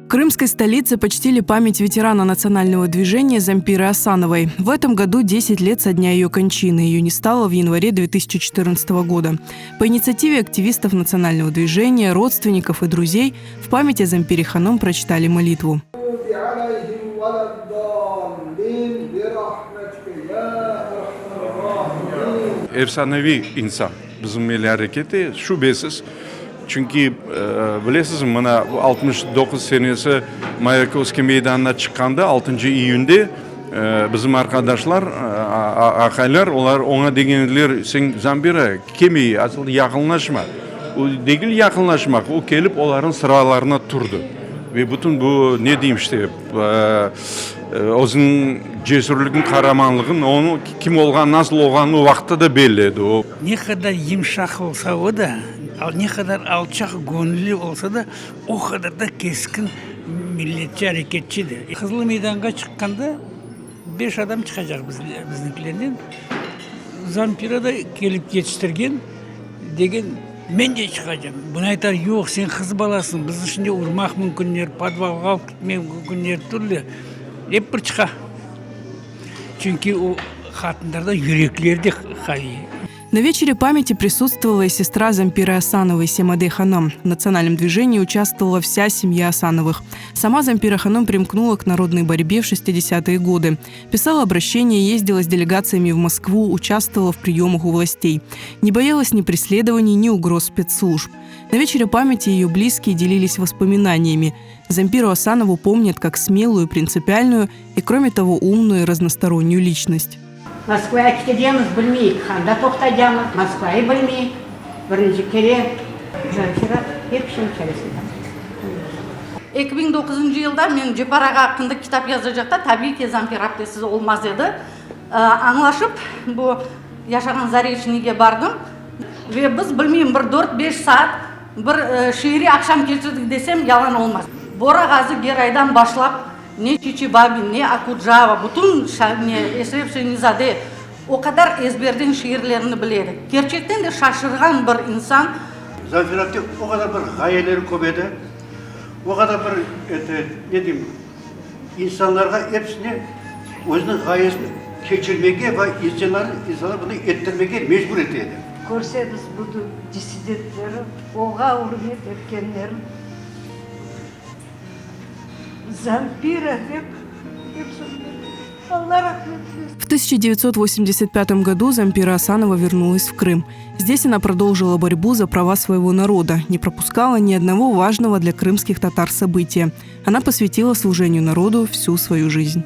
В крымской столице почтили память ветерана национального движения Зампиры Асановой. В этом году 10 лет со дня ее кончины. Ее не стало в январе 2014 года. По инициативе активистов национального движения, родственников и друзей в память о Зампире Ханом прочитали молитву. Efsaneviy insan bizim milliy arekette, şübesiz. Çünki, bilesizmi, mına 69 senesi Mayakovskiy meydanına çıqqanda, altıncı iyünde, bizim arqadaşlar, aqaylar, olar oña degen ediler, sen, Zambira, kelmey, asıl yaqınlaşma. O, degil yaqınlaşmaq, o kelip olarnıñ sıralarına turdı. Ve bütün bu, ne deyim işte, özüniñ cesürligin, qaramanlığın, onıñ kim olğanı, nasıl olğanı o vaqıtta da belli edi. O. Ne qadar yımşaq olsa o da, ne qadar alçaq göñülli olsa da, o qadar da keskin milletçi areketçidir. Qızıl meydanğa çıqqanda beş adam çıqacaq biznikilerden. Zampira da kelip yetiştirgen, degen, men de çıqacam. Buna aytar, yoq, sen qız balasıñ, bizni şimdi urmaq mümkünler, podvalğa alıp ketmek mümkünler, türlü. Ep bir çıqa. Çünki o qatınlarda yürekleri de qaviy. На вечере памяти присутствовала и сестра Зампиры Асановой Семаде Ханым. В национальном движении участвовала вся семья Асановых. Сама Зампира Ханым примкнула к народной борьбе в 60-е годы. Писала обращения, ездила с делегациями в Москву, участвовала в приемах у властей. Не боялась ни преследований, ни угроз спецслужб. На вечере памяти ее близкие делились воспоминаниями. Зампиру Асанову помнят как смелую, принципиальную и, кроме того, умную и разностороннюю личность. Moskvaya ketecemiz bilmeyik, anda toqtaycamız, Moskvayı bilmeyik. Birinci kere Zemfira ep şeyniñ çaresini taptı. 2009 yılda men Ceppar ağa aqqında kitap yazacaqta, tabiiy ki, Zamfira aptesiz olmaz edi. Añlaşıp, bu yaşağan Zareçniyge bardım ve biz, bilmeyim, bir dört-beş saat bir şiiriy aqşam keçirdik desem, yalan olmaz. Bora Ğazı Geraydan başlap, Ne Çiçi Babin, ne Okucava, bütün ne Eşref Şemizade o qadar ezberden şiirlerini bile edi. Kerçekten de şaşırğan bir insan. Zafer apte o qadar bir ğayeleri köp edi, o qadar bir, eto, ne deyim, insanlarğa episine özüniñ ğayesini keçirmege ve insanlarnı, insanlar bunı ettirmege mecbur ete edi. Körseñiz bu dissidentleri, oña ürmet etkenlerin. Zampira dep, dep Allah rahmet eylesin. В 1985 году Зампира Асанова вернулась в Крым. Здесь она продолжила борьбу за права своего народа, не пропускала ни одного важного для крымских татар события. Она посвятила служению народу всю свою жизнь.